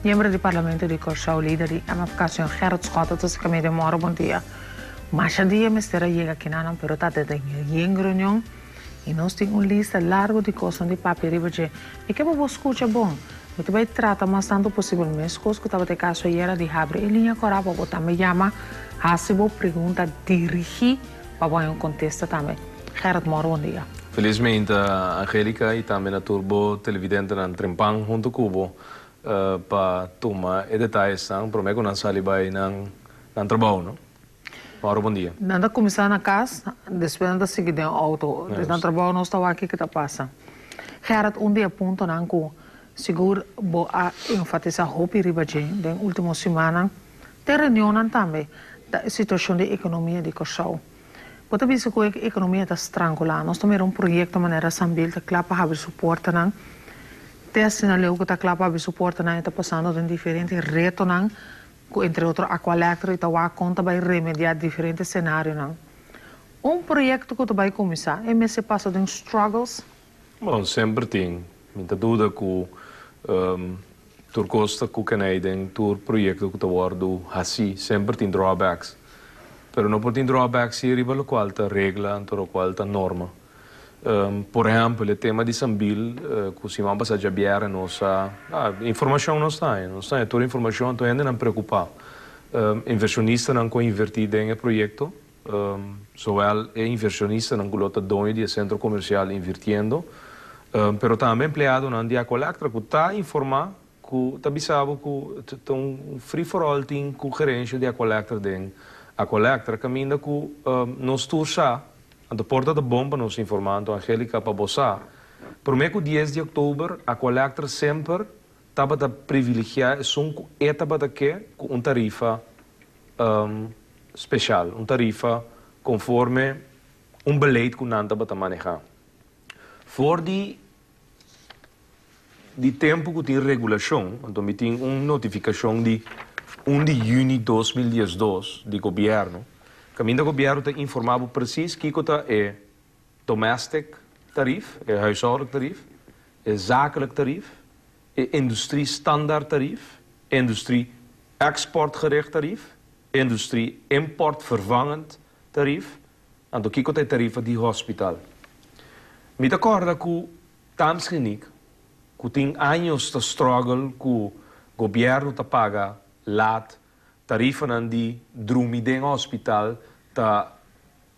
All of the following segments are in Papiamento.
Miembro di Parlamento di Kòrsou, lider di MFK, señor Gerrit Schotte ta saka medio mòro bon dia. Masha dia mester a yega kinanan pero ta den yen reunion i nos tin un lista largu di kosnan di papia riba dje. Mi ke pa bo skucha bon. Mi ta bai trata mas tantu posibel meskos ku tabata e kaso ayera di habri e liña kòrá pa bo tambe yama hasi bo pregunta dirigí pa bo haña un kontesta tambe. Gerrit mòro bon dia. Felismente Angelica i tambe na tur bo televidentenan trempan huntu ku bo pa tuma e detayesnan prome ku nan sali bai nan nan trabou no. Mauro bon dia. Nan ta kuminsá na kas, despues nan ta sigui den outo. Des nan trabou nos ta wak kiko ta pasa. Gerrit, un di e puntonan ku sigur bo a enfatisá hopi riba dje den último simannan, den reunionnan tambe, ta e situashon di ekonomia di Kòrsou. Bo ta bisa ku e ekonomia ta strangulá. Nos ta mira un proyekto manera Sambil ta kla pa habri su portanan. Te asina leu ku ta kla pa habri su portanan e ta pasando den diferente retonan ku entre otro Aqualectra i ta wak kon ta bai remediá diferente senarionan. Un proyekto ku ta bai kuminsá e mester pasa den struggles. Bon, semper tin. Mi ta duda ku tur kos ta ku kenei den tur proyekto ku ta wòrdu hasí. Semper tin drawbacks. Pero no por tin drawbacks si riba lokual ta regla anto lokual ta norma. Por ehèmpel e tema di Sambil ku siman pasá djabièrnè nos a informashon nos ta haña. Nos ta haña tur informashon anto hendenan preokupá. Invershonistanan ku a invertí den e proyekto. Zowel e inversionistanan ku lo ta doño di e sentro komersial invirtiendo, pero tambe empleadonan di Aqualectra ku ta informá ku ta bisa bo ku ta un free for all tin ku gerensha di Aqualectra den Aqualectra kaminda ku nos tur sa, anto por ta ta bon pa nos informá, anto Angelica pa bo sa, promé ku dies di òktober Aqualectra semper tabata privilegiá esun ku e tabata ke ku un tarifa special, un tarifa conforme un beleid cu nan tabata maneha. For di di tempo cu tin regulacion, anto mi tin un notificacion di un di juni 2012 di gobierno, caminda gobierno ta informa bo precies kico ta e domestic tarief, e huishoudelijk tarief, e zakelijk tarief, e industrie standaard tarief, industrie exportgericht tarief, industrie importvervangend tarief, anto kiko ta e tarifa di hospital. Mi ta kòrda ku Tams Kliniek, ku tin años ta struggle ku gobièrnu ta paga laat, tarifanan di drumi den hospital ta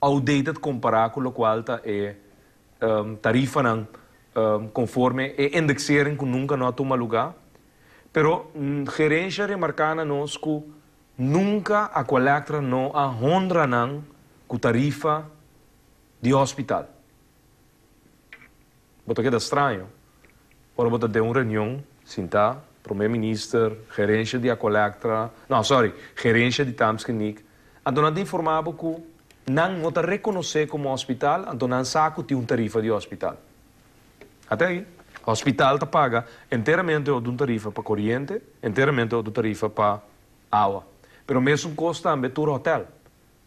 outdated kompará ku lokual ta e tarifanan konforme e indexering ku nunka no a tuma lugá. Pero gerencia a remarca na nos cu nunca Aqualectra no a honra nan cu tarifa di hospital. Bo ta keda straño ora bo ta den un reunion sinta Prome Minister, gerencia di Aqualectra, no sorry, gerencia di Tamskliniek, anto nan ta informa bo cu nan no ta reconoce como hospital, anto nan sa cu tin un tarifa di hospital. Ate aki, hospital ta paga enteramente otro un tarifa pa coriente, enteramente otro tarifa pa awa. Pero mesun cos tambe tur hotel,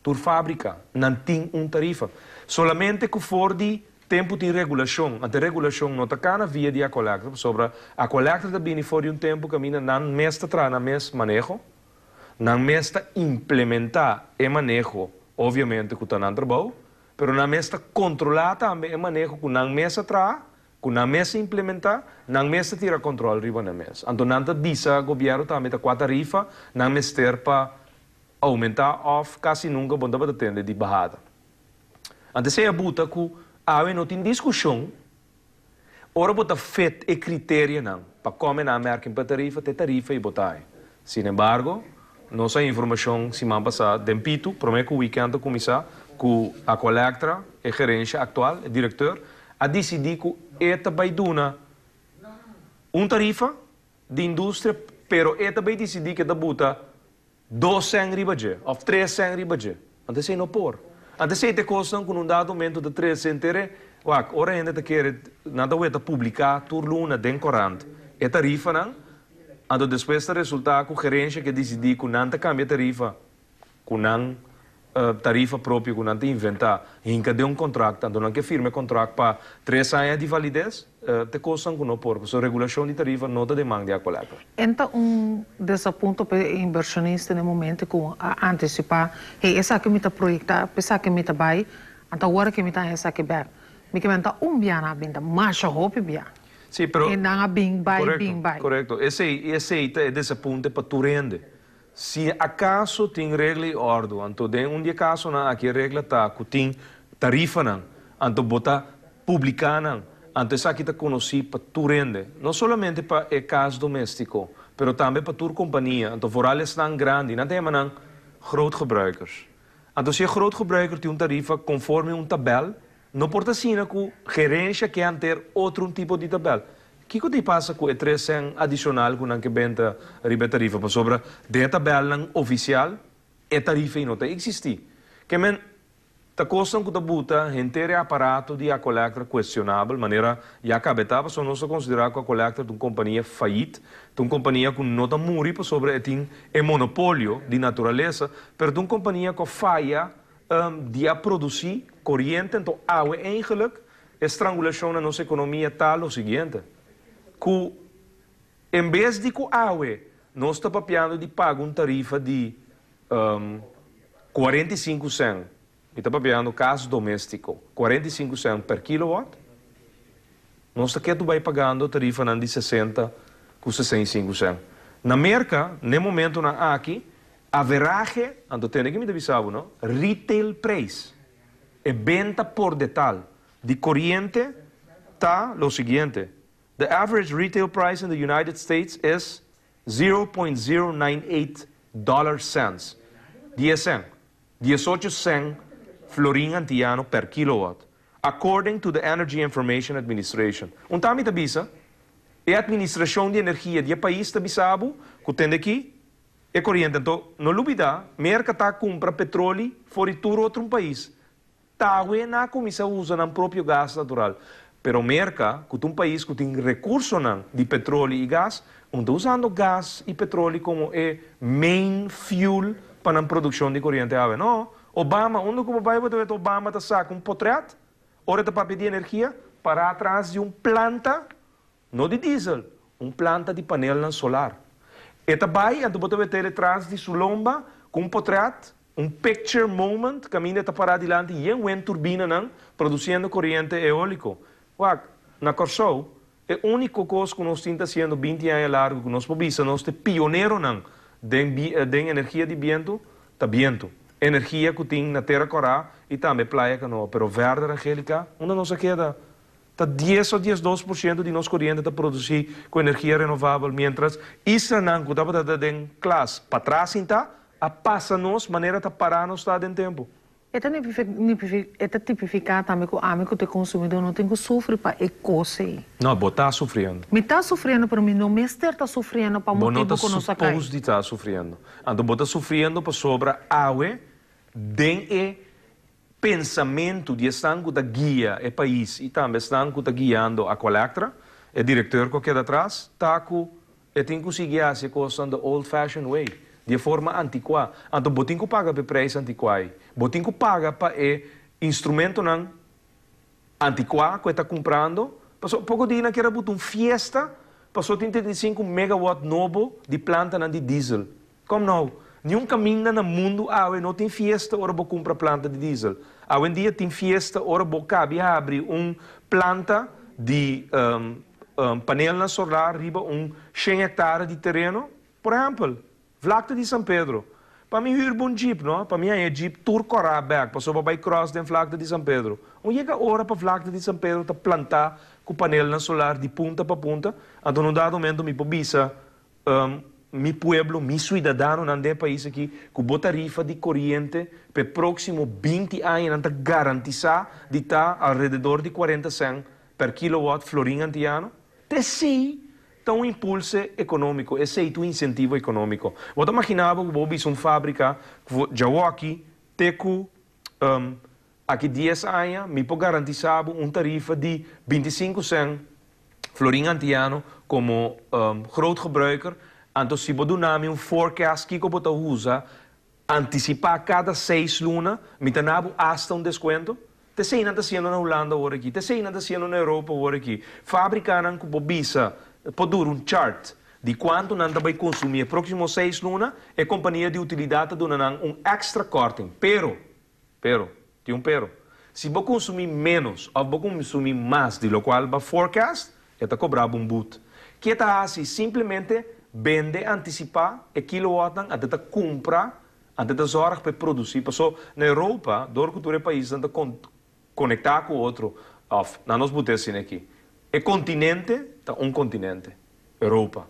tur fabrica, nan tin un tarifa. Solamente cu for di tempo tin regulacion, ante regulacion no ta cana via di Aqualectra, pasobra Aqualectra ta bini for di un tempo caminda nan mes ta traha nan mes maneho, nan mes ta implementa e maneho, obviamente cu ta nan trabou, Pero nan mes ta kontrolá tambe e maneho ku nan mes a traha, ku nan mes a implementá, nan mes ta tira kòntròl riba nan mes. Anto nan ta bisa gobièrnu tambe ta kua tarifa nan mester pa oumentá òf kasi nunka bo no tabata tende di bahada. Anto esei a buta ku awe no tin diskushon. Ora bo ta fit e kriterianan pa kome na aanmerking pa tarifa, ta e tarifa i bo ta haña. Sin embargo, nos a informashon siman pasá den Pitu, promé ku wikènt a kuminsá, ku Aqualectra, e gerensha aktual, e direkteur, a disidí ku e ta bai duna un tarifa di industria, pero e ta bai disidí ku e ta buta Dos sèn riba dje, òf tres sèn riba dje. Anto esei no por. Anto esei ta e kosnan ku na un dado momento ta trese henter e wak, ora hende ta kere, nan ta weta publiká tur luna den korant e tarifanan, anto despues ta resultá ku gerensha ke disidí ku nan ta kambia tarifa ku nan Tarifa propio ku nan ta inventá, hinka den un kontrakt, anto nan ke firma e kontrakt pa 3 aña di valides, te kosnan ku no por, pasobra regulashon di tarifa no ta den man di Aqualectra. Anto un desapunto pa e inversionista na momento ku a antisipá, hey, esaki mi ta proyektá, esaki mi ta bai, anto awor ku mi ta esaki bèk. Mi ke ta un biaha bin ta masha hopi bia. Sí, pero E nan a bin bai bin bai. Korekto. Esei ta e desapunto pa tur hende. Si akaso tin regla i òrdu, anto den un di e kasonan aki regla ta ku tin tarifanan, anto bo ta publiká nan, anto esaki ta konosí pa tur hende, no solamente pa e kas doméstiko, pero tambe pa tur kompania, anto vooral esnan grandi, nan ta yama nan grootgebruikers. Anto si e grootgebruiker tin un tarifa konforme un tabèl, no por ta asina ku gerensia ke hantera otro un tipo di tabèl. Kiko ta pasa ku e 3 sèn adishonal ku nan ke benta riba e tarifa? Pasobra den tabèlnan ofisial e tarifa no ta eksistí. Ke men ta kosnan ku ta buta henter e aparato di Aqualectra kuestionabel, manera ya kaba ta, pasobra nos ta konsiderá ku Aqualectra ta un kompania fayit, ta un kompania ku no ta muri pasobra e tin e monopolio di naturalesa, pero ta un kompania ku faya di a produsí koriente. Anto awe eigenlijk e strangulashon na nos ekonomia ta lo siguiente: ku en bes di ku awe nos ta papiando di paga un tarifa di 45 cent, i ta papiando kas doméstiko, 45 cent per kilowatt, nos ta ketu bai pagando tarifanan di 60 ku 65 cent. Na Merka, na momentonan aki, average, anto tende ku mi ta bisa bo, no? Retail price, e benta por detal di koriente ta lo siguiente. The average retail price in the United States is $0.098 cents. 10 cent. 18 cent florin antiano per kilowatt, according to the Energy Information Administration. Unda mi ta bisa, e administrashon di energia di e pais ta bisa bo, ku tende aki, e koriente. Anto, no lubidá, Merka ta kumpra petroli for di tur otro pais. Awe nan a kuminsá usa nan propio gas natural. Pero Merka, ku ta un pais ku tin rekursonan di petroli i gas, ta usando gas i petroli komo e main fuel pa e produkshon di koriente awe. No, Obama, unda ku bai Obama ta saka un potrèt, ora ta papia di energia, pará tras di un planta, no di diesel, un planta di panel solar. E ta bai, anto bo ta weta tras di su lomba, ku un potrèt, un picture moment, kaminda ta pará dilanti i un turbinanan, produsiendo koriente eóliko. Wak, na Kòrsou, e úniko kos ku nos ta hasiendo 20 aña largu, ku nos por bisa, nos ta pioneronan den energia di bientu, ta bientu. Energia ku tin na Tera Kòrá i tambe Playa Kanoa. Pero verder, Angelica, unda nos a keda? Ta 10 òf 12% di nos koriente ta produsí ku energia renovabel, mientras islanan ku tabata den klas patras ta a pasa nos manera ta pará nos ta den tempu. E ta tipifiká tambe ku ami ku ta konsumidó no tin ku sufri pa e kos ei. No, bo ta sufriendo. Mi ta sufriendo, pero mi no mester ta sufriendo pa Bo no motibu ta ku nos a kai. Supposed di ta sufriendo. Anto bo ta sufriendo pasobra awe den e pensamentu di esnan ku ta guia e pais i tambe esnan ku ta guiando Aqualectra, e direktor ku keda atras, ta ku e tin ku sigui hasi kos the old fashioned way, di forma antikuá. Anto bo tin ku paga pa preis antikuá. Bo tin ku paga pa e instrumentonan antikuá ku e ta kumprando. Pasó poko dia nan ker buta un fiesta, pasó tin 35 megawatt nobo di plantanan di diesel. Kom nou? Ningun kaminda na mundu awe no tin fiesta ora bo kumpra planta di diesel. Awendia tin fiesta ora bo kaba habri un planta di panel solar riba un 100 hèktare di tereno. Por ehèmpel, vlakte di San Pedro. Pa mi huur un jeep, no? Pa mi e jeep tur kòrá bèk, pasó bai cross den vlakte di San Pedro. No yega ora pa vlakte di San Pedro ta plantá ku panel solar di punta pa punta. Anto, na dado momento mi por bisa mi pueblo, mi siudadanonan den e pais aki, ku bo tarifa di koriente pa próksimo 20 aña ta garantisá di ta alrededor di 40 cent per kilowatt florin antiano. Esei ta un impulso ekonómiko, esei ta un insentivo ekonómiko. Bo ta imaginá ku bo un fábrika, Jawaki, te ku aki 10 aña, mi por garantisá un tarifa di 25 cent florin antiano komo grootgebruiker. Anto, si bo duna mi un forecast ku bo ta usa Antisipá kada seis luna, mi ta na bo asta un deskuento. Ta esei nan ta hasiendo na Hulanda awor aki, ta esei nan ta hasiendo na Europa awor aki. Fábrikanan ku bo bisa por dura un chart di kuantu nan ta bai konsumí e próksimo seis luna, e kompania di utilidat ta duna nan un èkstra kòrting. Pero, pero, tin un pero, si bo konsumí ménos òf bo konsumí mas di lokual bo a forecast, e ta kobra bo un but. Ke ta hasi? Simplemente bende antisipá e kilowatnan, anto ta kumpra, anto ta zòrg pa e produsí. Paso na Europa, dor ku tur e paisnan ta konektá ku otro, òf nan nos bute asina aki, e kontinente ta un kontinente, Europa.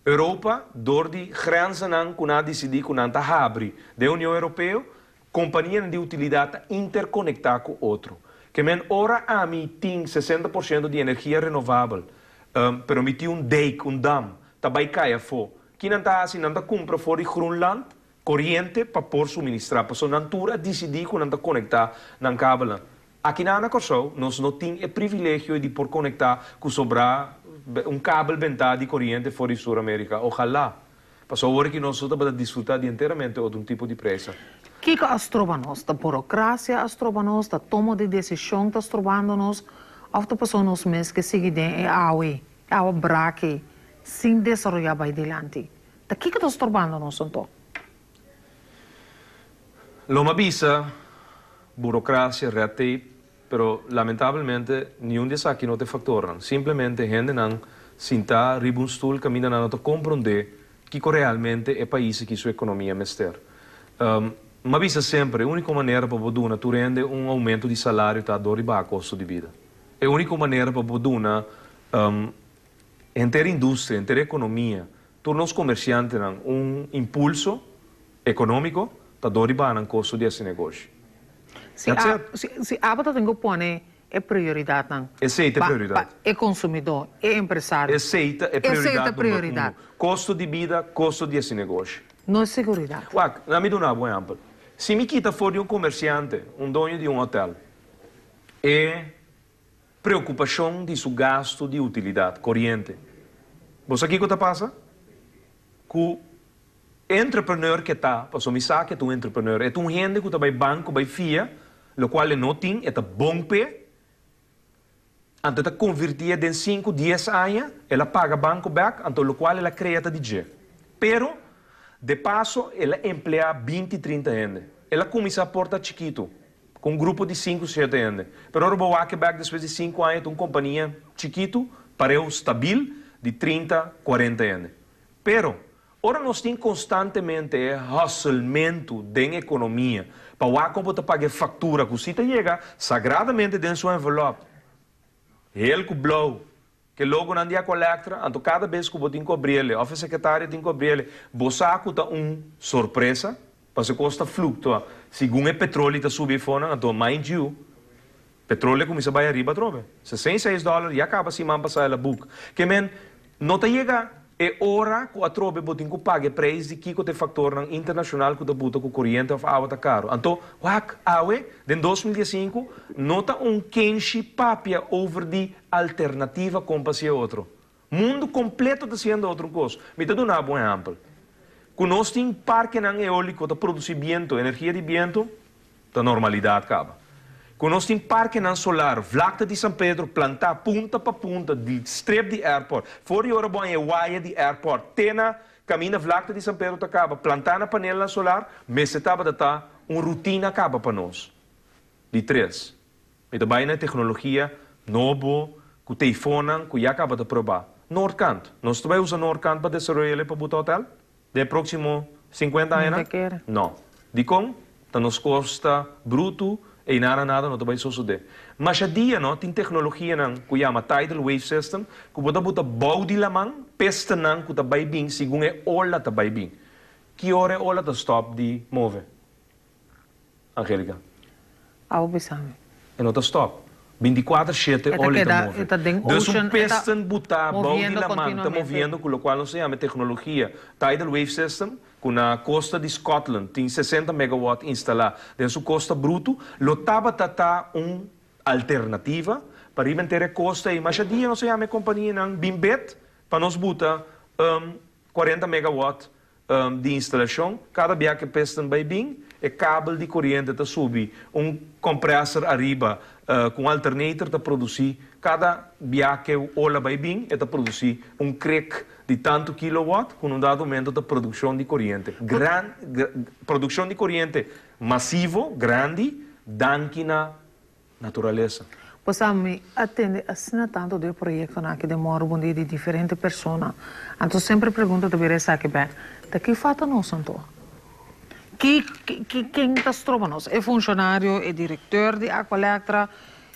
Europa, dor di grenzennan ku nan a disidí ku nan ta habri den Union Europeo, kompanianan di utilidat ta interkonektá ku otro. Ke men ora ami tin 60% di energia renovabel, pero mi tin un dijk, un dam, ta bai kai afó. Ki nan ta hasi? Nan ta kumpra for di Groenland koriente pa por suministrá, pasobra nan tur a disidí ku nan ta konektá nan kabelnan. Aki na na Kòrsou nos no tin e privilegio di por konektá ku sobrá un kabel bentá di koriente for di Sur Amerika. Ojalá! Pasobra awor aki nos no tabata disfrutá di enteramente otro tipo di presa. Kiko a stroba nos? Ta burokrasia a stroba nos? Ta tomo di desishon ta strobando nos? Òf ta pasobra nos mes ke sigui den e awa ei, e awa brak ei, sin desaroyá bai dilanti? Ta kiko ta strobando nos anto? Lo m'a bisa burocracia, red tape, pero lamentablemente niun di esaki no ta e factornan. Simplemente hendenan sinta riba un stoel caminda nan no ta comprende kico realmente e pais aki su economia mester. M'a bisa semper e unico manera pa bo duna tur hende un aumento di salario ta dor di baha costo di bida. E unico manera pa bo duna henter industria, henter economia, tur nos comerciantenan un impulso economico ta dor di baha nan costo di haci negoshi. Si That's a, it. si, si abo ta tin cu pone e prioridadnan Esey ta e pa, prioridad. pa e consumidor, e empresario. Esey ta e Esey ta prioridad number prioridad. uno. Costo di bida, costo di haci negoshi. No e seguridad. Wak, laat mi duna bo un ehempel. Si mi kita for di un comerciante, un doño di un hotel, e preokupashon di su gastu di utilidat, koriente. Bo sa kiko ta pasa? Ku e entrepreneur ke ta, pasobra mi sa ke ta un entrepreneur, e ta un hende ku ta bai banko bai fia, lokual e no tin, e ta bon p'e, anto e ta konvirtié den sinku, dies aña, el a paga banko bèk, anto lokual el a krea ta di dje. Pero, de paso, el a empleá 20, 30 hende. El a kuminsá porta chikitu. Ku un grupo di sinku shete hende. Pero ora bo wak e bek despues di 5 aña ta un kompania chikitu, pareu stabil, di 30, 40 hende. Pero, ora nos tin konstantemente e hustlementu den ekonomia pa wak kon bo ta paga e faktura ku si ta yega sagradamente den su envelop, hel ku blou, ke logonan di Aqualectra, anto kada bes ku bo tin ku abriele òf e sekretario tin ku abriele, bo sa ku ta un sorpresa, pasobra e kos ta fluktua segun e petroli ta subi efonan, anto mind you, petroli a kuminsá bai ariba atrobe, 66 dòler ya kaba siman pasá el a buk. Ke men, no ta yega e ora ku atrobe bo tin ku paga e preis di kiko ta e faktornan internashonal ku ta buta ku koriente òf awa ta karu. Anto, wak, awe, den 2015, no ta un kenshi papia over di alternativa kon pa hasi e otro. Mundu kompleto ta hasiendo otro kos. Mi ta duna bo un ehèmpel. Ku nos tin parkenan eóliko ta produsí bientu, energia di bientu, ta normalidat kaba. Ku nos tin parkenan solar, vlakte di San Pedro plantá punta pa punta di strip di airport, for di ora bo haña e waya di airport te na kaminda vlakte di San Pedro ta kaba, plantá na panelnan solar, mester tabata ta un rutina kaba pa nos. Di tres, mi ta bai na e teknologia nobo ku teifonnan ku ya kaba ta probá. Noordkant. Nos ta bai usa Noordkant pa desaroy'el pa buta hotel den e próksimo 50 añanan? No ta kere. No. Dikon? Ta nos kosta brutu ei nada nada no ta bai sosodé. Masha dia no tin teknologianan ku yama tidal wave system ku bo ta buta bou di laman pestenan ku ta bai bin segun e ola ta bai bin. Ki ora e ola ta stòp di move? Angelica. Abo bisa mi. E no ta stòp. 24/7 E ta ola e ta keda, move. e ta den Dus un ocean, e ta pesten butá bou di moviendo laman ta continuamente. moviendo ku lokual nos ta yama e teknologia tidal wave system ku na kosta di Scotland tin 60 megawatt instalá den su kosta brutu, lo tabata ta un alternativa pa riba henter e kosta ei. Masha dia nos a yama e kompanianan bin bet pa nos buta 40 megawatt. Di instalashon, kada bia ku e piston bai bin, e kabel di koriente ta subi un komprèser ariba ku un alternator ta produsí. Kada bia ku e ola bai bin, e ta produsí un krek di tantu kilowatt ku na un dado momento ta produkshon di koriente gran, produkshon di koriente masivo, grandi, danki na naturalesa. Pues ami a tende asina tantu di e proyektonan aki den Mòru Bon Dia di diferente persona. Anto semper e pregunta ta bira esaki bèk, Ta ki falta nos anto? Ki ki ken ta stroba nos? E funshonario, e direkteur di Aqualectra,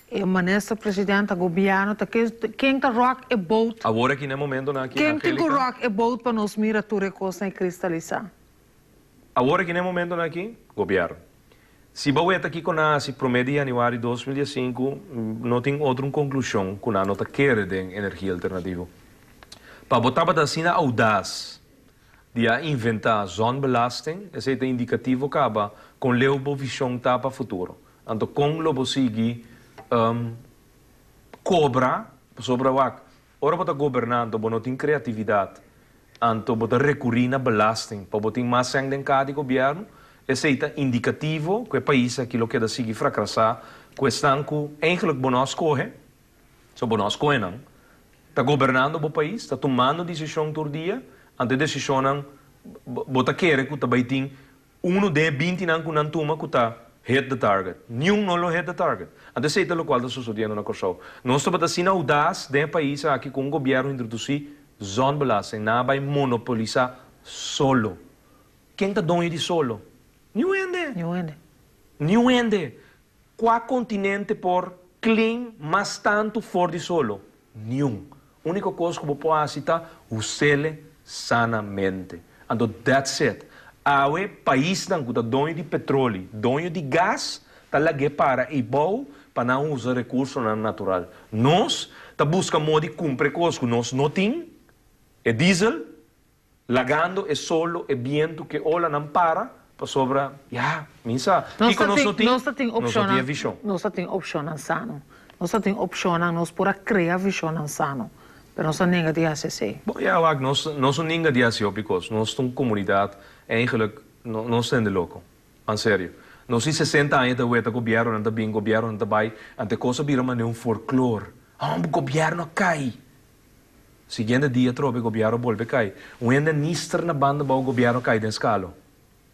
e minister president, ta gobièrnu, ta ken ken ta rock e boat? Awor aki na e momentonan aki, Ken tin ku rock e boat pa nos mira tur e kosnan i kristalisá? Awor aki na e momentonan aki, gobièrnu. Si bo weta kiko nan hasi promé di yanüari 2015, no tin otro un konklushon ku nan no ta kere den energia alternativo. Pa bo tabata asina oudas di a inventá zonbelasting, esei ta indikativo kaba kon leu bo vishon ta pa futuro. Anto kon lo bo sigui kobra pasobra wak Ora bo ta goberná anto bo no tin kreatividat, anto bo ta rekurí na belasting pa bo tin mas sèn den kaha di gobièrnu, esei ta indikativo ku e pais aki lo keda sigui frakrasá ku esnan ku eigentlik bo no a skohe, so bo no a skohe nan, ta gobernando bo pais, ta tumando disishon tur dia, anto e desishonnan bo ta kere ku ta bai tin Unu den e bintinan ku nan tuma ku ta hit the target. Niun no lo hit the target. Anto esei ta lokual ta sosodiendo na Kòrsou. Nos tabata asina oudas den e pais aki ku un gobièrnu introdusí zonbelasting. Nan a bai monopolisá solo. Ken ta doño di solo? Niun hende. Niun hende. Niun hende. Kua kontinente por claim mas tantu for di solo? Niun. Úniko kos ku bo por hasi ta hus'ele sanamente. Anto that's it. Awe paisnan ku ta doño di petroli, doño di gas, ta lag'é para eibou pa nan usa rekursonan natural. Nos ta buska moda di kumpra e kos ku nos no tin, e diesel, Lagando e solo, e bientu ku e olanan para, pasobra, ya, mi sa, kiko nos no tin? Nos ta tin Nos no tin e vishon. Nos ta tin opshonnan sano. Nos ta tin opshonnan, nos por a krea vishonnan sano, pero nos ta nenga di hasi esei. Bon, ya, wak, nos nos no ninga di hasi hopi kos. Nos ta un komunidat, eigenlijk, no nos ta hende loko. An serio. Nos tin 60 aña ta weta gobièrnunan ta bin, gobièrnunan ta bai, anto e kos a bira manera un folklor. Homber, gobièrnu a kai! Siguiente dia atrobe gobièrnu bolbe kai. Un hende nister na banda bou gobièrnu kai den skalo.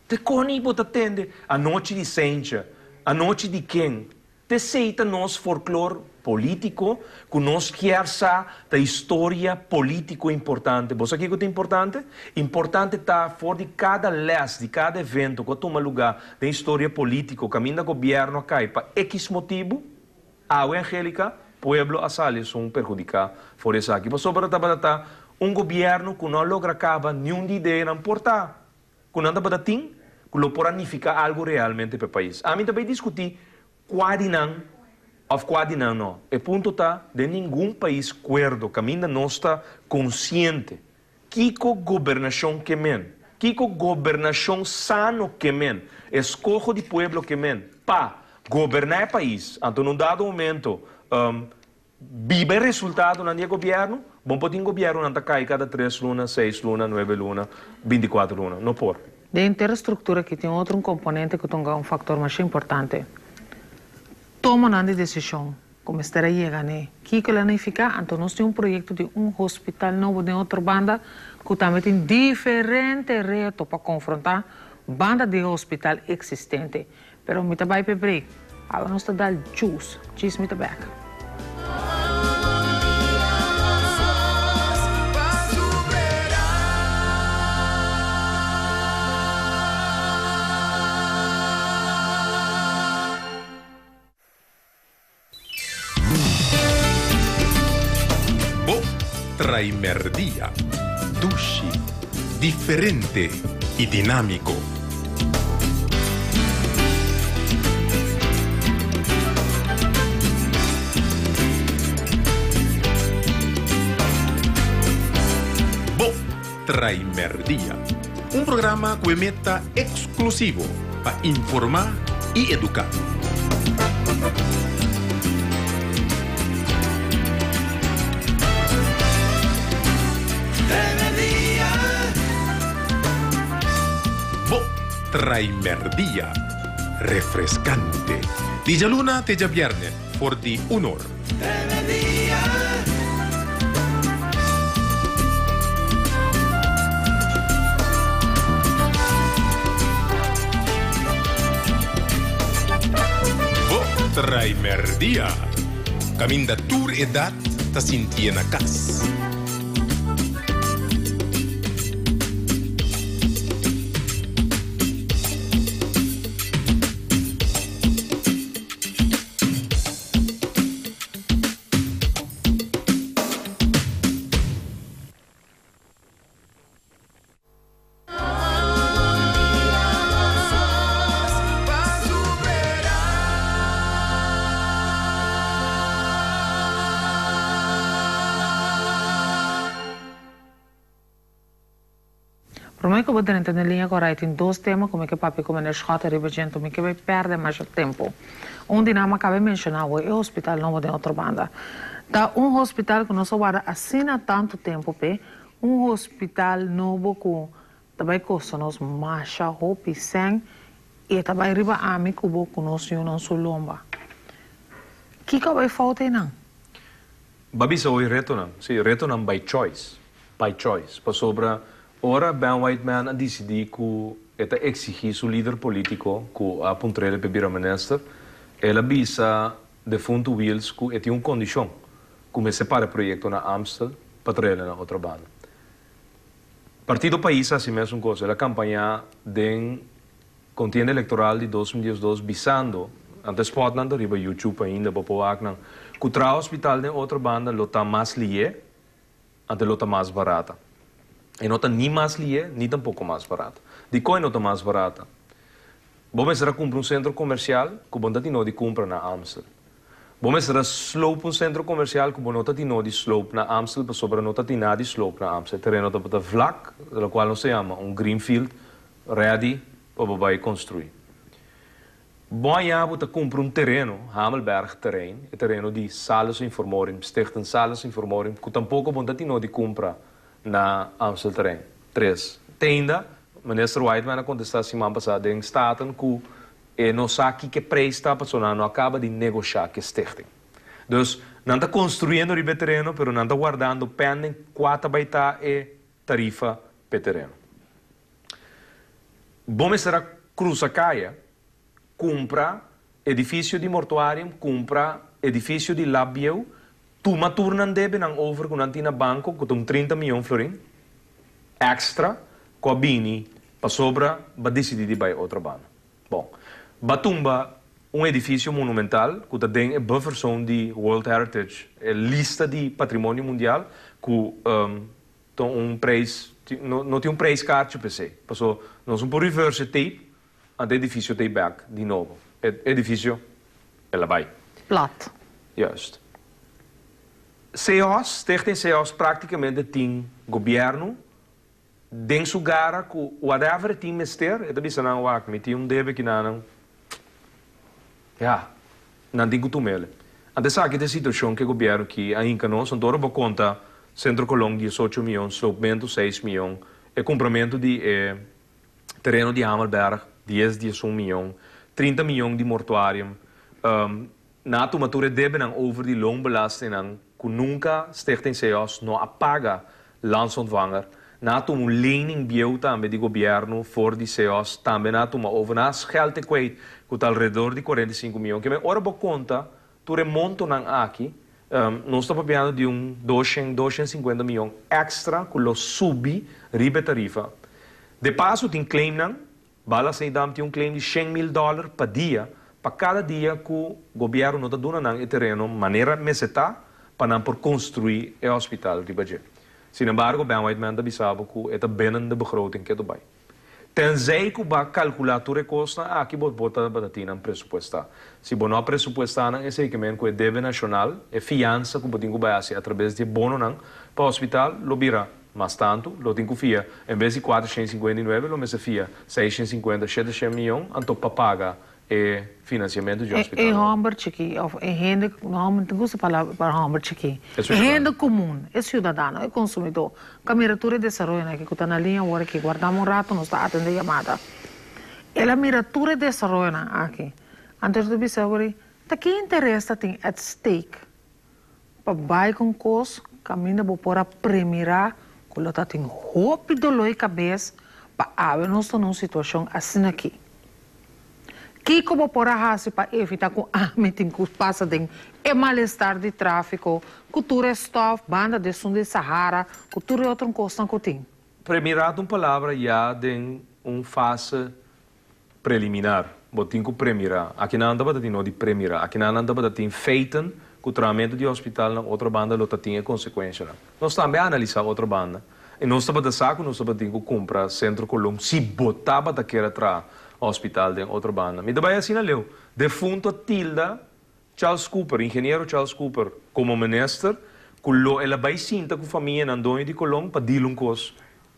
Te koni bo ta tende anochi di Sentje, anochi di ken? T'esei ta nos folklor polítiko ku nos kier sa ta historia polítiko importante. Bo sa kiko ta importante? Importante ta for di kada lès di kada evento ku a tuma lugá den historia polítiko kaminda gobièrnu a kai pa ekis motibu. Awe Angelica, pueblo a sali esun perhudica for esaki pasobra tabata ta un gobierno cu no a logra caba niun di ideanan por ta cu nan tabata tin cu lo por a nifica algo realmente pa e pais. Ami ta bay discuti cua di nan of cua di nan no. E punto ta den ningun pais cuerdo caminda nos ta consciente Kiko gobernashon ke men? Kiko gobernashon sano ke men? Eskoho di pueblo ke men pa goberná e pais. Anto na un dado momento biba e resultadonan di e gobièrnu. Bon por tin gobièrnunan ta kai kada tres luna, seis luna, nuebe luna, 24 luna. No por. Den henter e struktura aki tin otro un komponente ku ta un faktor masha importante, tomonan di desishon. Ku mester a yega n'e. Kiko el a nifiká? Anto nos tin un proyekto di un hospital nobo den otro banda ku tambe tin diferente reto pa konfrontá banda di e hospital eksistente. Pero mi ta bai p'e break. Awe nos ta dal juice. Djis mi ta bèk. Bo Traimerdia, dushi, diferente y dinámico. Bo Traimerdia, un programa cu e meta exclusivo pa informa y educa. Traimerdia. Refrescante. Di djaluna te djabierne for di un or. Bo Traimerdia. Caminda tur edad ta sintié na cas. Promé ku bo drenta den liña korai tin dos tema ku mi ke papia ku Meneer Schotte riba dje enton mi ke bai pèrdè masha tempu. Un di nan mi a kaba e menshoná awor, e hospital nobo den Otrobanda. Ta un hospital ku nos a warda asina tantu tempu p'e, un hospital nobo ku ta bai kosta nos masha hopi sèn i e ta bai riba ami ku bo ku nos yunan su lomba. Kiko a bai fouta einan? Bo a bisa hoy retonan. Sí, retonan by choice. By choice. Pasobra ora Ben Whiteman a disidí ku e ta eksigí su lider polítiko ku a puntr'el p'e bira minister, el a bisa defuntu Wiels ku e tin un kondishon, ku mester para e proyekto na Amstel pa trael'e na Otrobanda. Partido Pais a hasi mesun kos, el a kampañá den kontienda elektoral di 2012 bisando, anto e spòtnan ta riba YouTube ainda, bo por wak nan, ku traha hospital den Otrobanda lo ta mas lié, anto lo ta mas barata. E no ta ni mas lié ni tampoko mas barata. Dikon e no ta mas barata? Bo mester a kumpra un sentro komersial ku bo no ta tin nodi kumpra na Amstel. Bo mester a sloop un sentro komersial ku bo no ta tin nodi sloop na Amstel pasobra no ta tin nada di sloop na Amstel. E tereno tabata vlak, lokual nos ta yama un greenfield, ready pa bo bai konstruí. Bo aña bo ta kumpra un tereno, Hamelberg terrein, e tereno di Salus Informorim, Stichting Salus Informorim, ku tampoko bo no ta tin nodi kumpra na Amstel terrein. Tres. Te ainda, Minister Whiteman a kontestá siman pasá den Staten ku E no sa kiko e prijs ta pasobra nan no a kaba di negoshá ku e stichting. Dus, nan ta konstruyendo riba e tereno pero nan ta wardando pending kua ta bai ta e tarifa p'e tereno. Bo mester a krusa kaya, kumpra edifisio di mortuarium, kumpra edifisio di lab bieu, tuma tur nan debenan over ku nan tin na banko ku ta un 30 miyon florin èkstra ku a bini pasobra bo a disidí di bai otro banda. Bon, ba tumba un edifisio monumental ku ta den e buffer zone di World Heritage, e lista di patrimonio mundial, ku ta un prijs, no tin un prijskaartje p'esei. Paso nos no por reverse e tape, anto e edifisio ta ei bèk di nobo. E edifisio el a bai. Plat. Juist. CEOS, Stichting CEOS praktikamente tin gobièrnu Den su gara ku whatever e tin mester, e ta bisa nan, Wak, mi tin un debe kinanan. Ya, nan tin ku tum'el. Anto esaki ta e situashon ku e gobièrnu ki a hinka nos. Anto ora bo konta Sentro Colon 18 mion, sloopmentu 6 mion, e kumpramentu di e tereno di Hamelberg 10, 11 mion, 30 mion di mortuarium, nan a tuma tur e debenan over di loonbelastingnan ku nunka Stichting CEOS no a paga Landsontvanger, nan a tuma un lening bieu tambe di gobièrnu for di CEOS, tambe nan a tuma over. Nan a scheld e kwijt ku ta alrededor di 45 mion. Ke men ora bo konta tur e montonan aki, nos ta papiando di un doshen, doshen sinkuenta mion èkstra ku lo subi riba e tarifa. De paso tin claimnan, Bala Seidam tin un claim di 100,000 dòler pa dia, pa kada dia ku gobièrnu no ta duna nan e tereno manera mester ta pa nan por konstruí e hospital riba dje. Sin embargo, Ben Whiteman ta bisa bo ku e ta binnen de begroting ke ta bai. Tenzij ku bo a kalkulá tur e kosnan aki bo por tabata tin nan presupuestá. Si bo no a presupuestá nan esei ke men ku e debe nashonal, e fiansa ku bo tin ku bai hasi atrabes di e bononan pa hospital lo bira mas tantu, lo tin ku fia en bes di 459 lo mester fia 650, 700 miyon anto pa paga e finansiamentu di hospital. E hòmber chikí òf e hende, no mi ta gusta palabra hòmber chikí, e hende komun, e siudadano, e konsumidó, ka mira tur e desaroyonan aki ku ta na liña awor aki. Guardam un ratu, nos ta atendé yamada. El a mira tur e desaroyonan aki. Anto e ta bisa awor, ta ki interes ta tin at stake pa bai ku un kos kaminda bo por a premirá ku lo ta tin hopi doló di kabes pa awe nos ta na un situashon asina aki. Kiko bo por a hasi pa evitá ku ami tin ku pasa den e malestar di tráfiko, ku tur e stòf banda di esun di Sahara, ku tur e otro kosnan ku tin? Premirá ta un palabra ya den un fase preliminar. Bo tin ku premirá. Akinan tabata tin no di premirá. Akinan nan tabata tin feiten ku trahamentu di hospital na otro banda lo ta tin e konsekuenshanan. Nos tambe a analisá otro banda i nos tabata sa ku nos tabatin ku kumpra Sentro Colón si bo tabata kier a traha hospital den otro banda. Mi ta bai asina leu. Defunto Tilda Charles Cooper, ingeniero Charles Cooper, komo minister, ku lo el a bai sinta ku famianan doño di Colón pa dil un kos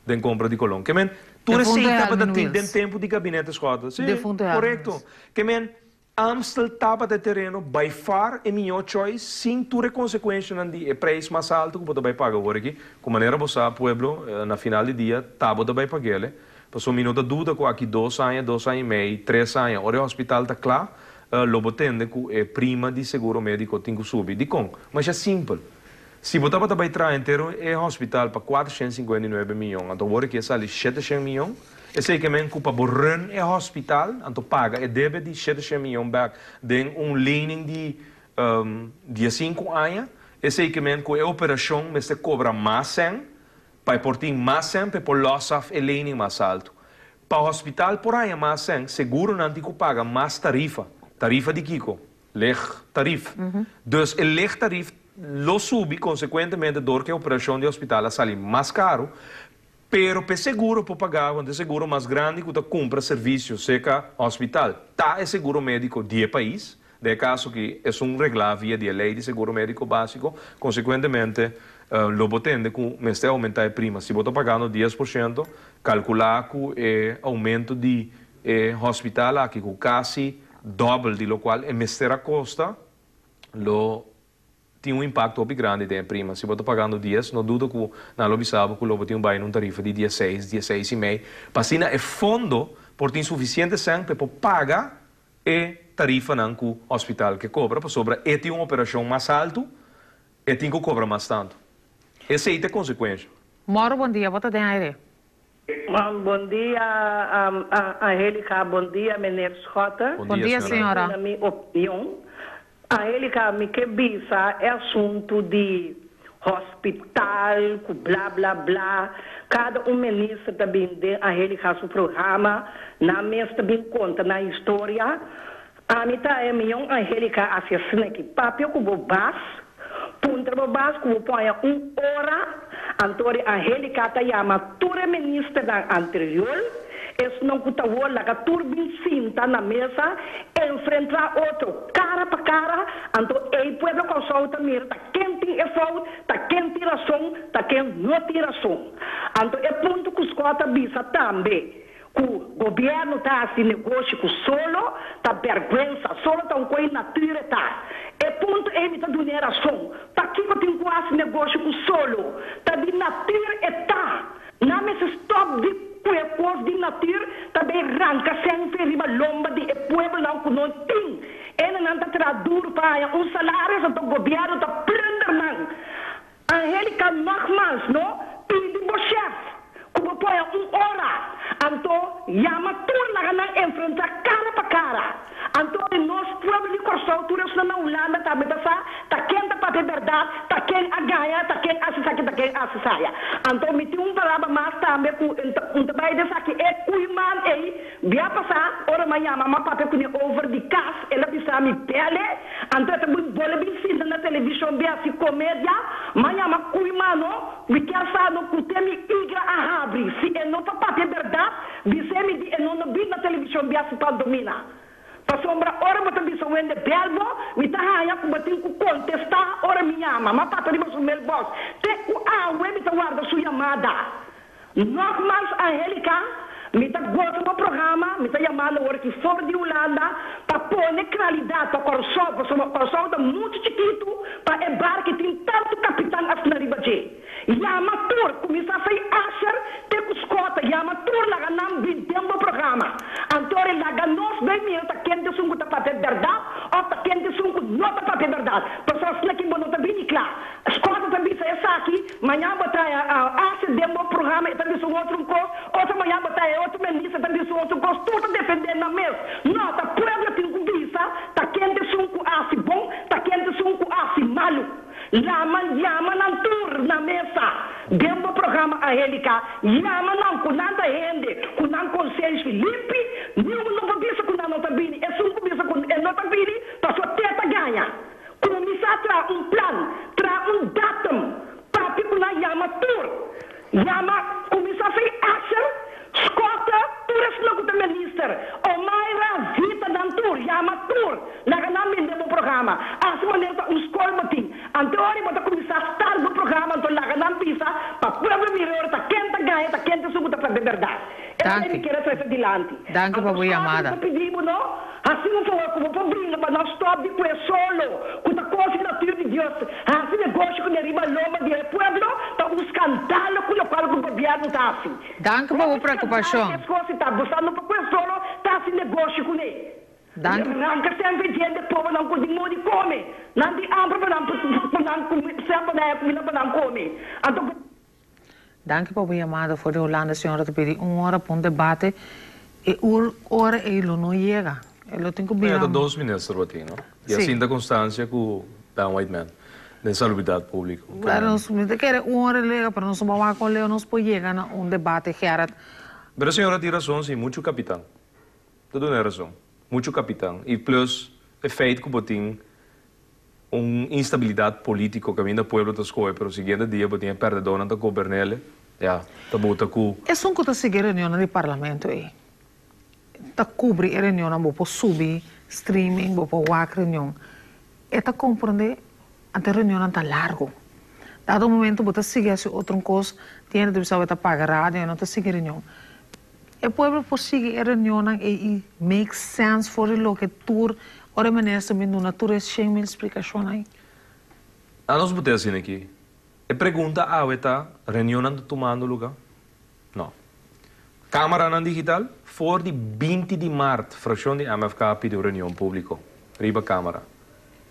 den kompra di Colón. Ke men, tur Defunto esei tabata Helmin tin den Wiels. tempu di gabinete Schotte. Sí, Defunto Helmin korekto. Wiels. Ke men, Amstel tabata e tereno by far e mihó choice sin tur e konsekuenshanan di e preis mas altu ku bo ta bai paga awor aki. Ku manera bo sa, pueblo, na final di dia ta bo ta bai pag'el. Pasobra mi no ta duda ku aki dos aña, dos aña i mei, tres aña, ora e hospital ta kla, lo bo tende ku e prima di seguro médiko tin ku subi. Dikon? Masha simpel. Si bo tabata bai traha entero e hospital pa 459 mion, anto awor aki a sali 700 mion, esei ke men ku pa bo run e hospital, anto paga e debe di 700 mion bèk den un lening di 15 aña, esei ke men ku e operashon mester kobra mas sèn, pa e por tin mas sèn pa e por lòs af e lening mas altu. Pa hospital por haña mas sèn, seguronan tin ku paga mas tarifa. Tarifa di kiko? Leegtarief. Dus e leegtarief lo subi konsekuentemente dor ku e operashon di hospital a sali mas karu, pero pa e seguro por paga, want e seguro mas grandi ku ta kumpra servisio serka hospital ta e seguro médiko di e pais, den e kaso aki esun reglá via di e lei di seguro médiko básiko, konsekuentemente lo bo tende ku mester oumentá e prima. Si bo ta pagando 10%, kalkulá ku e oumento di e hospital aki ku kasi dòbel di lokual e mester a kosta, lo tin un impakto hopi grandi den e prima. Si bo ta pagando 10, no duda ku nan lo bisa bo ku lo bo tin un bai na un tarifa di 16, 16,5, pa asina e fondo por tin sufisiente sèn pa e por paga e tarifanan ku hospital ke kobra, pasobra e tin un operashon mas altu, e tin ku kobra mas tantu. Esei ta e konsekuensha. Moro, bon dia, bo ta den aire. Bon dia, Angelica. Bon dia, meneer Schotte. Bon Bon dia, dia, señora. señora. Na mi opinion, Angelica, mi ke bisa e asuntu di hospital ku bla bla bla. Kada un minister ta bin den Angelica su programa, nan mes ta bin konta nan historia. Ami ta e mion Angelica hasi asina aki, papia ku bo bas, puntra bo bas ku bo poña un ora, anto di Angelica ta yama tur e ministernan anterior, esnan ku ta wor laga tur bin sinta na mesa, enfrentá otro kara pa kara, anto ei pueblo Kòrsou ta mira ta ken tin e fout, ta ken tin rason, ta ken no tin rason. Anto e punto ku Scott a bisa tambe, ku gobièrnu ta hasi negoshi ku solo ta bèrgwensa, solo ta un koi nature ta. E punto ei mi ta dun'é rason. Pakiko tin ku hasi negoshi ku solo? Ta di nature e ta. Nan mester stòp di ku e kos di nature ta bay ranka sènfe riba lomba di e pueblonan ku no tin. Enenan ta traha duru pa haña un salario, anto gobièrnu ta plunder nan. Angelica, nogmaals no, pidi bo chef ku bo poña un ora, anto yama tur laga nan enfrentá kara pa kara. Anto di nos pueblo di Kòrsou tur esnan na Hulanda tambe ta sa ta ken ta papia bèrdat, ta ken a gaña, ta ken hasi esaki, ta ken hasi esaya. Anto mi tin un palabra mas tambe ku un ta bai desaki e kuiman ei Bia pasá, ora m'a yama, m'a papia kuné over di kas, el a bisa mi, Bèlè, anto e ta bin bole bin sinta na televishon bin hasi komedia. M'a yama kui mano, mi kier sa no ku te mi igra a habri. Si e no ta papia bèrdat, bis'é mi di e no no bin na televishon bin hasi pantomina. Pasobra ora bo ta bisa wende bèl bo, mi ta haña ku bo tin ku kontestá ora mi yama. M'a papia riba su mailbox. Te ku awe mi ta warda su yamada. Nogmaals Angelica, mi ta goza bo programa, mi ta yamando awor aki for di Hulanda pa pone claridad pa Kòrsou, pasobra Kòrsou ta muchu chikitu pa e bar ki tin tantu kapitan asina riba dje. Yama tur, kuminsá fei Asher te ku Skota, yama tur laga nan bin den bo programa. Anto e laga nos bai mira ta ken ta esun ku ta papia bèrdat òf ta ken ta esun ku no ta papia bèrdat. Pasobra asina ki bo no ta bini kla. Skota ta bisa esaki, mañan bo trae Asher den bo programa e ta bisa un otro un kos, otro mañan bo trae e otro Melissa ta bisa un otro kos, tur ta defendé nan mes. No, ta pueblo tin ku bisa ta ken ta esun ku hasi bon, ta ken ta esun ku hasi malu. Lama yama nan tur na mesa den bo programa Angelica, yama nan ku nan ta hende ku nan konsenshi limpi, niun no por bisa ku nan no ta bini, esun ku bisa ku e no ta bini paso te ta gaña. Kuminsá traha un plan, traha un datum, papia ku nan yama tur, yama kuminsá fei Asher, Schotte, tur esnan ku ta minister, Omaira, Zita, nan tur, yama tur. Laga nan bende bo programa. Hasi manera ta un skol bo tin. Ante ora bo ta kuminsá start bo programa anto laga nan bisa pa pueblo mira ora ta ken ta gaña ta ken ta esun ku ta papia bèrdat. Esei mi Danki. kier a trese dilanti. Danki pa Anto bo Skòt mi yamada. ta pidi bo no, hasi un favor ku bo por bringa pa no stòp di kue solo ku ta kos di natuur di Dios hasi negoshi ku ne riba lomba di e pueblo ta un skandalo ku lokual ku gobièrnu ta hasi. Danki pa bo Hopi skandalo preokupashon. es kos ta bo sa no pa kue solo ta hasi negoshi ku ne. Danki. Ranka semper djente pobernan ku tin modo di kome. Nan tin hamber pa nan pa nan kume, semper nan haya kuminda pa nan kome. Anto ku. Danki pa bo yamada for di Hulanda señora ta pidi un ora pa un debate e ur ora ei lo no yega e lo tin ku Mira bira. ta dos minister bo tin no? Si. Jacinta Constancia ku Ben Whiteman den salubridat publico. Bueno nos mi ta kere un ora lo yega pero nos no por wak con leo nos por yega na un debate Gerrit. Pero señora tin razon si mucho capitan. Ta duna e razon. Mucho capitan. Y plus e feit cu bo tin un instabilidad politico caminda pueblo ta scohe pero siguiente dia bo tin e perdedornan ta gobernele, ya, ta buta cu. Esun cu ta sigui e reunionnan di parlamento ey ta cubri e reunionnan, bo por subi streaming, bo por wak reunion. E ta comprende anto e reunionnan ta largo. Dado momento bo ta sigui haci otro un cos, tin hende ta bisa bo ta paga radio, e no ta sigui reunion. E pueblo por sigui e reunionnan ei i make sense for di loke tur ora e minister bin duna tur e 100,000 splikashonnan ei. Anos bo te asina aki. E pregunta awe ta, reunionnan ta tumando luga? No. Kamaranan digital? For di 20 di mart frakshon di MFK a pidi un reunion publiko riba kamara.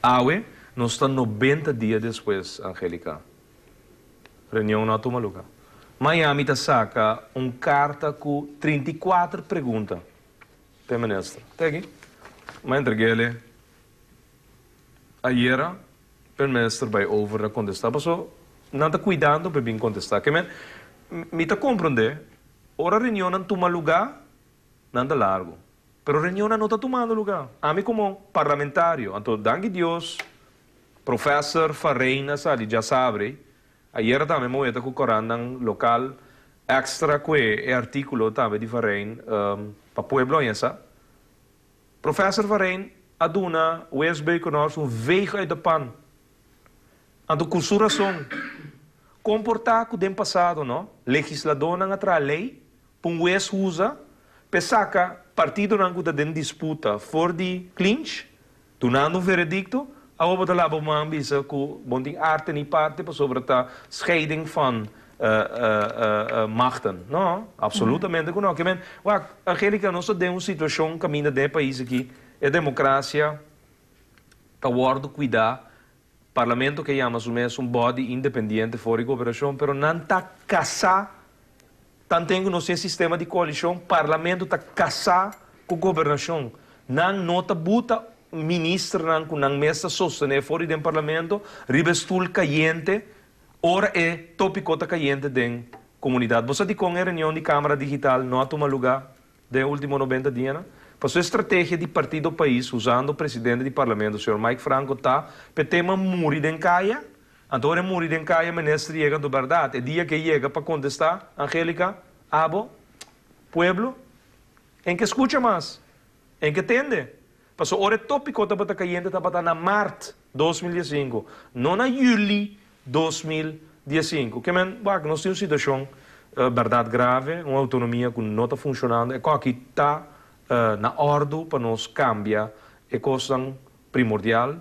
Awe nos ta 90 dia despues, Angelica. Reunion no a tuma luga. Miami ta saca un carta cu 34 pregunta p'e minister. Te aki. M'a entreg'ele ayera p'e minister bay over na contesta paso nan ta cuidando p'e bin contesta. Ke men, mi ta comprende ora reunionnan tuma luga nan ta largo. Pero reunionnan no ta tumando luga. Ami como parlamentario, anto danki Dios Professor Van Rijn a sali djasabre, ayera tambe moe ta ku korannan lokal extra ku e artíkulo tambe di Van Rijn pa pueblo sa. Professor Van Rijn a duna Wes Beukenhorst un veeg uit de pan. Anto ku su rason, komportá ku den pasado, no? Legisladornan a traha lei, pon wes usa, pe saka partidonan ku ta den disputa for di clinch, dunando un veredicto, awo bo ta laba man bisa ku bon tin arte ni parte pasobra ta scheiding van machten. No, absolutamente ku no. Ke men, wak, Angelica, nos ta den un situashon kaminda den e pais aki, e demokrasia ta wòrdu kuidá, parlamento ke yama su mes un body independiente for di gobernacion, pero nan ta kasá, tanten ku nos tin sistema di koalishon, parlamento ta kasá ku gobernashon. Nan no ta buta ministernan ku nan mes ta sostené for di den parlamento, riba stoel kayente, ora e tópiko ta kayente den komunidat. Bo sa di kon e reunion di Kamara Digital no a tuma lugá den último 90 dianan? Paso e strategia di Partido Pais, usando presidente di parlamento, señor Mike Franco, ta pe tema muri den kaya. Anto ora muri den kaya, minister yega do bèrdat. E dia ku yega pa kontestá, Angelica, abo, pueblo, en ke skucha mas, en ke tende. Paso ora e tópiko tabata kayente tabata na mart 2015, no na yüli 2015. Ke men, wak, nos tin un situashon bèrdat grave, un outonomia ku no ta funshonando, e kos aki ta na òrdu pa nos kambia e kosnan primordial,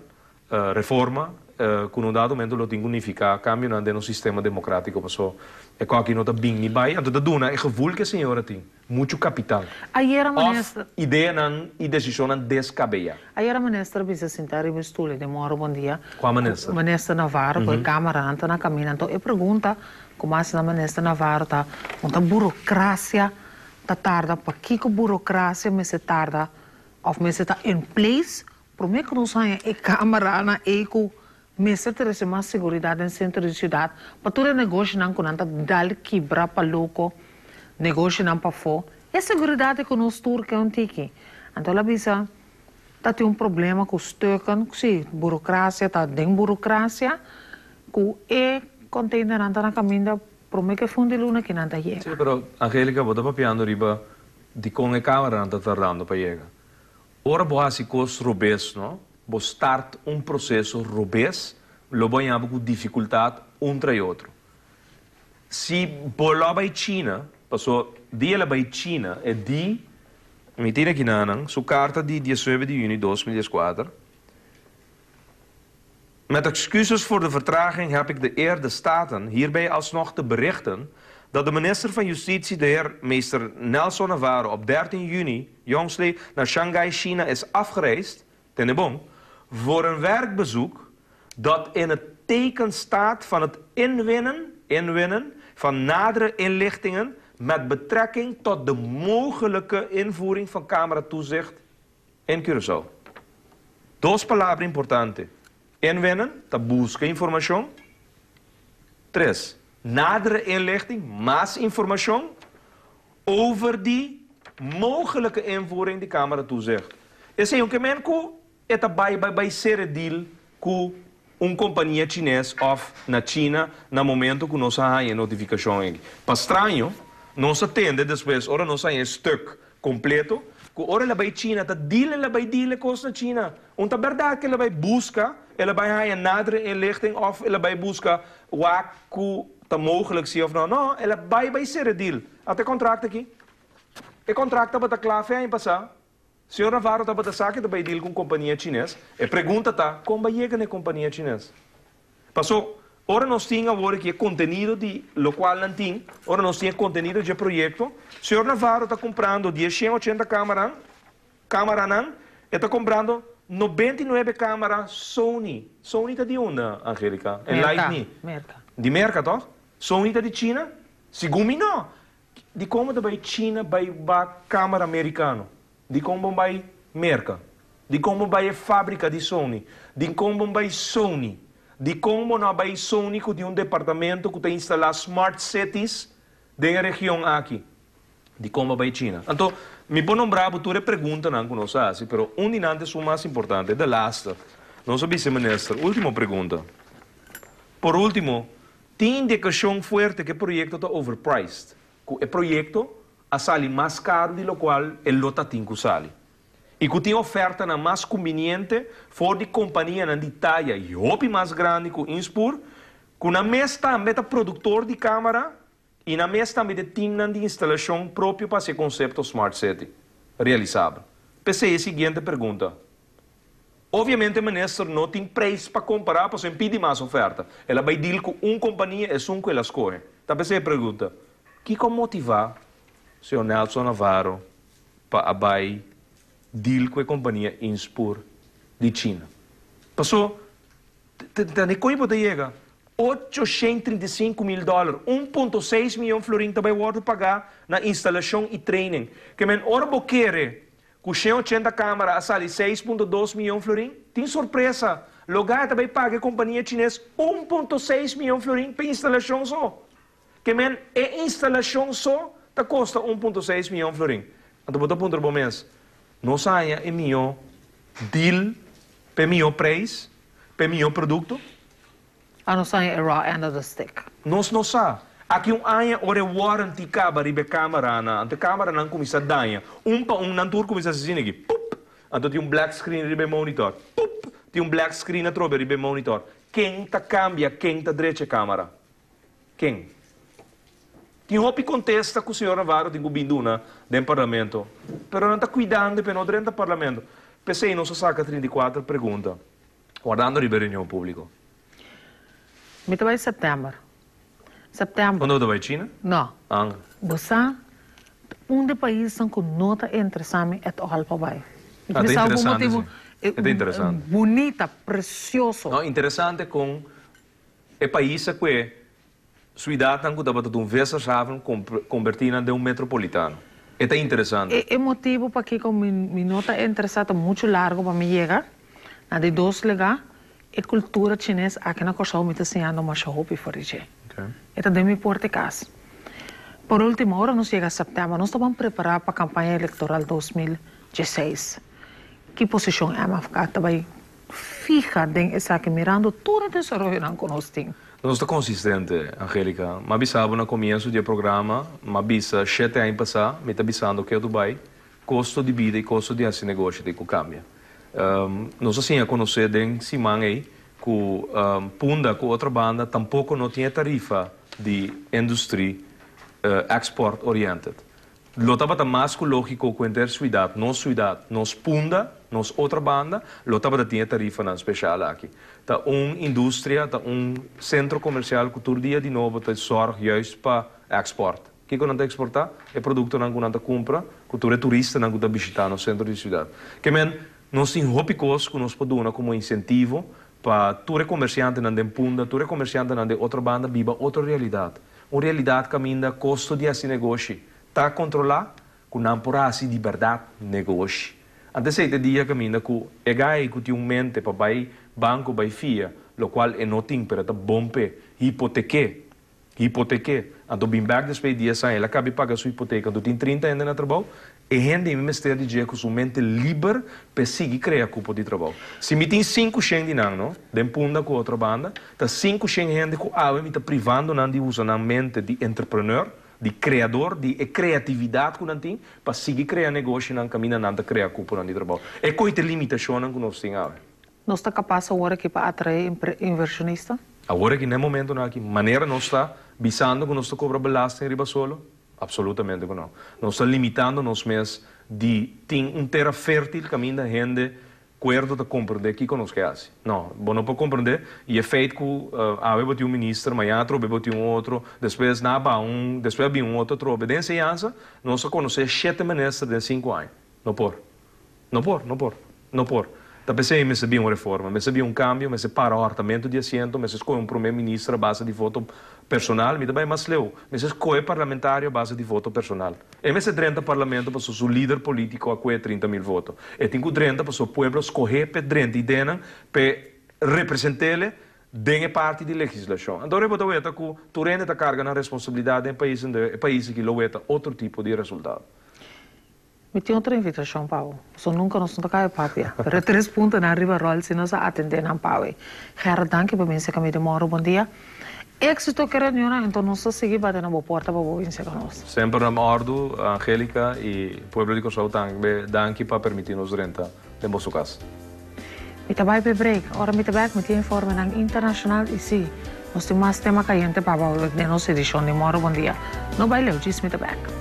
reforma. Ku na un dado momento lo tin ku nifiká kambionan den nos sistema demokrátiko paso e kòki no ta bin ni bai, anto ta duna e gevoel ku e señora tin muchu kapital Ayera òf minister. ideanan i desishonnan deskabeyá. Ayera minister bisa sinta riba e stoel e den mòru bon dia Kua ku minister? Minister Navarro ku e kámaranan ta na kaminda. Anto e pregunta ku mas na Minister Navarro ta, un ta burokrasia ta tarda? Pakiko burokrasia mester tarda òf mester ta in place Promé ku nos haña e kámaranan ei ku mester trese mas seguridat den sentro di siudat pa tur e negoshinan ku nan ta dal kibra pa loko, negoshinan pafó, e seguridat ei ku nos tur ke un tiki. Anto el a bisa ta tin un problema ku stukken, sí, burokrasia ta den burokrasia ku e konteinernan ta na kaminda promé ku e fin di luna ki nan ta yega. Sí, pero Angelica, bo ta papiando riba dikon e kámaranan ta tardando pa yega. Ora bo hasi kos robes, no, bo start un proseso robes, lo bo haña bo ku difikultat un tras otro. Si bo lo a bai China, paso dia el a bai China, e di, mi tin aki nan, su karta di diesnuebe di yüni 2014, Met excuses voor de vertraging heb ik de eer de Staten hierbij alsnog te berichten dat de minister van Justitie, de heer meester Nelson Navarro, op 13 juni jongstleden naar Shanghai, China is afgereisd, tende bon, voor een werkbezoek dat in het teken staat van het inwinnen, inwinnen van nadere inlichtingen met betrekking tot de mogelijke invoering van cameratoezicht in Curaçao. Dos palabra importante. Inwinnen, ta buska informashon. Tres, nadere inlichting, mas informashon over di mogelijke invoering di cameratoezicht. Esei un ke men ku e ta bai bai bai sera deal ku un kompania chines òf na China na momento ku nos a haña e notifikashon aki. Pa straño, nos a tende despues ora nos haña e stuk kompleto, ku ora el a bai China ta deal el a bai deal e kos na China. Un ta bèrdat ku el a bai buska, el a bai haña nadere inlichting òf el a bai buska wak ku ta mogelijk si òf no. No, el a bai bai sera deal. Ata e kontrakt aki. E kontrakt tabata kla fe aña pasá. Señor Navarro tabata sa ku e ta bai deal ku un kompania chines. E pregunta ta, kon bai yega na e kompania chines? Paso, ora nos tin awor aki e kontenido di lokual nan tin, ora nos tin e kontenido dje proyekto, señor Navarro ta kumprando di e 180 kamaran, kamaranan, e ta kumprando 99 kamara Sony. Sony ta di unda, Angelica? Merka, Merka. Di Merka, tòg? Sony ta di China? Segun mi no. Dikon bo ta bai China bai wak kamara merikano? Dikon bo bai Merka? Dikon bo bai e fábrika di Sony? Dikon bo bai Sony? Dikon bo no a bai Sony ku tin un departamento ku ta instalá smart cities den e region aki? Dikon bo bai China? Anto, mi por nombra bo tur e preguntanan ku nos a hasi, pero un di nan ta esun mas importante, de laatste. Nos a bisa e minister, último pregunta. Por último, tin indikashon fuerte ku e proyekto ta overpriced, ku e proyekto a sali mas karu di lokual e lo ta tin ku sali i ku tin ofertanan mas kumbiniente for di kompanianan di taya i hopi mas grandi ku Inspur, ku nan mes tambe ta produktor di kamara i nan mes tambe ta timnan di instalashon propio pa hasi e konsepto Smart City realisabel. P'esei e siguiente pregunta. Obviamente minister no tin prijs pa compara pasobra en pidi mas oferta. El a bay deal cu un compania esun cu el a scoge. Ta p'esey e pregunta, kico a motiva señor Nelson Navarro pa a bay deal cu e compania Inspur di China? Paso ta ne coy bo ta yega? 835 mil dòler, 1.6 mion florin ta bay wordo paga na instalacion y training. Ke men ora bo kere ku 180 kamara a sali 6.2 mion florin, tin sorpresa. Loke ta bay paga kompania chines 1.6 mion florin pa instalashon so. Ke men e instalashon so ta kosta 1.6 mion florin. Anto bo ta puntra bo mes, nos a haña e mihó deal pa mihó prijs, pa mihó produkto? Ah, nos a haña e raw end of the stick. Nos no sa. Aki un aña ora e warranty kaba riba e kamara nan, anto e kamara nan kuminsá daña. Un pa un nan tur kuminsá hasi aki. Pup! Anto tin un black screen riba e monitor. Pup! Tin un black screen atrobe riba e monitor. Ken ta kambia, ken ta drecha e kamara? Ken? Tin hopi kontesta ku señor Navarro tin ku bin duna den parlamento. Pero nan ta kuidando pa no drenta parlamento. P'esei nos a saka 34 pregunta, wardando riba e reunion públiko. Mi ta bai sèptèmber. Sèptèmber. Unda bo ta bai? China? No. Anga. Bo sa, un di paisnan ku no ta interesá mi at all pa bai. Ah, ta interesante si. E ta interesante. Bunita, presioso. No, interesante kon e pais a kue Suidatnan ku tabata un vissershaven kombertí nan den un metropolitano. E ta interesante. E motibu pakiko mi no ta interesá ta muchu largu pa mi yega na di dos lugá. E kultura chines aki na Kòrsou mi ta siñando masha hopi for di dje. E ta den mi porta e kas. Por último, ora nos yega sèptèmber nos ta ban prepará pa kampaña elektoral 2016. Ki posishon MFK ta bai fiha den esaki mirando tur e desaroyonan ku nos tin? Nos ta konsistente, Angelica. M'a bisa bo na komienso di e programa, m'a bisa shete aña pasá, mi ta bisando ke otu bai, kosto di bida i kosto di hasi negoshi tin ku kambia. Nos a siña konosé den siman ei ku Punda ku Otrabanda tampoko no tin e tarifa di industri export oriented. Lo tabata mas ku lógiko ku henter suidat, nos suidat, nos Punda, nos Otrabanda, lo tabata tin e tarifanan speshal aki. Ta un industria, ta un sentro komersial ku tur dia di nobo ta sòrg juist pa èkspòrt. Kiko nan ta eksportá? E produktonan ku nan ta kumpra, ku tur e turistanan ku ta bishitá nos sentro di siudat. Ke men, nos tin hopi kos ku nos por duna komo insentivo pa tur e komersiantenan den Punda, tur e komersiantenan den Otrabanda biba otro realidat. Un realidat kaminda kosto di hasi negoshi ta kontrolá, ku nan por hasi di bèrdat negoshi. Antes ei ta e dia kaminda ku e gai ku tin un mente pa bai banko bai fia, lokual e no tin pero e ta bon p'e, hipotek'é, hipotek'é. Anto bin bèk despues di dies aña el a kabi paga su hipoteka anto tin 30 hende na trabou. E hende mi mester di dje ku su mente liber p'e sigui krea kupo di trabou. Si mi tin 500 di nan, no, den Punda ku Otrobanda, ta 500 hende ku awe mi ta privando nan di usa nan mente di entrepreneur, di kreador, di e kreatividat ku nan tin pa sigui krea negoshinan kaminda nan ta krea kuponan di trabou. E koe ta e limitashonnan ku nos tin awe. Nos ta kapas awor aki pa atraé invershonista? Awor aki, na e momentonan aki, manera nos ta bisando ku nos ta kobra belasting riba solo? Absolutamente ku no. Nos ta limitando nos mes di tin un tera fértil kaminda hende kuerdo ta komprendé kiko nos ke hasi. No, bo no por komprendé i e feit ku awe bo tin un minister, mañana atrobe bo tin un otro, despues nan a baha un, despues a bin un otro atrobe. Den enseñansa nos a konosé shete minister den sinku aña. No por. No por, no por. No por. Ta p'esei mester bin un reforma, mester bin un cambio, mester para hortamento di asiento, mester scoge un prome minister a base di voto personal, mi ta bay mas leu, mester scoge parlamentario a base di voto personal. E mester drenta parlamento pasobra su lider politico a coge 30 mil voto. E tin cu drenta pasobra pueblo a scoge p'e drenta ideanan p'e representele den e parti di legislacion. Anto bo ta weta cu tur hende ta carga nan responsabilidad den e pais, e pais aki lo weta otro tipo di resultado. Mi tin otro invitashon pa bo. Pasobra nunka nos no ta kaba papia. Pero e tres puntonan riba ròl si nos a atendé nan pawe. Gerrit, danki pa bin seka mi di moro. Bon dia. Éksito ku e reunionnan, enton nos ta sigui bati na bo porta pa bo bin seka nos. Semper na òrdu, Angelica i pueblo di Kòrsou tambe danki pa permití nos drenta den boso kas. Mi ta bai p'e break. Ora mi ta bèk mi tin informenan internashonal i sí, nos tin mas tema kayente pa bo den nos edishon di Moro Bon Dia. No bai leu, djis mi ta bèk.